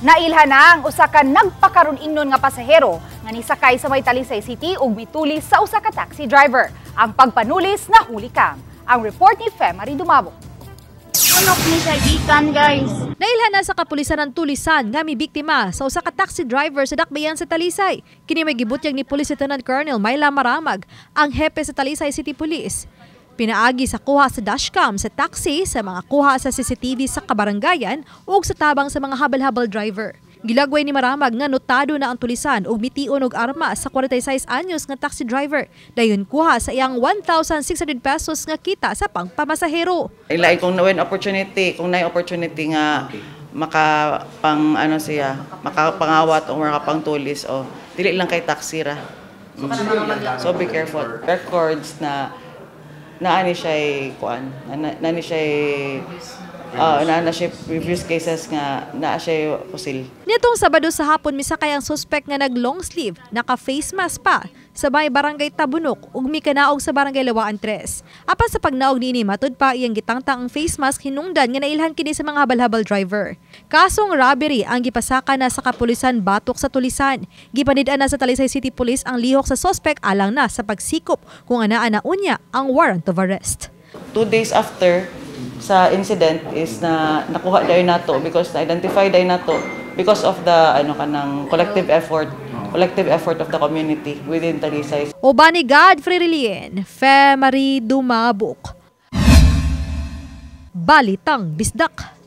Nailhan na ang usa ka nagpakaron ingnon nga pasahero nga nisakay sa may Talisay City ug mitulis sa usa ka taxi driver. Ang pagpanulis na huli cam. Ang report ni Femary Dumabo. Unok ni siya gikan, guys. Nailhan na sa kapulisan ng tulisan nga mi biktima sa usa ka taxi driver sa dakbayan sa Talisay. Kini may gibutyag ni Police Lieutenant Colonel Myla Maramag, ang hepe sa Talisay City Police. Pinaagi sa kuha sa dashcam sa taxi, sa mga kuha sa CCTV sa kabarangayan ug sa tabang sa mga habal-habal driver. Gilagway ni Maramag nga notado na ang tulisan ug mtion og arma sa 46 anyos nga taxi driver. Dayon kuha sa iyang 1,600 pesos nga kita sa pangpamasahero. Ilay kung when opportunity, kung naay opportunity nga maka pang ano siya, makapangawat o makapangtulis o dili lang kay taxi ra. So be careful. Records na naani siya kuan, na ni siya na siya previous cases nga naa siya pusil. Nitong Sabado sa hapon, misakay ang suspect nga nag long sleeve, naka face mask pa sa may Barangay Tabunok ug mikanaog sa Barangay Lawaan 3. Apan sa pagnaog niini, matud pa iyang gitangtang ang face mask hinungdan nga nailhan kini sa mga habal-habal driver. Kasong robbery ang gipasaka na sa kapulisan batok sa tulisan. Gipanid-an na sa Talisay City Police ang lihok sa suspect alang na sa pagsikop kung anaa na unya ang warrant of arrest. 2 days after sa incident is na nakuha dayon nato because na-identify dayon nato because of the ano kanang collective effort of the community within Talisay. Uban ni Godfrey Relien, Femary Dumabok. Balitang Bisdak.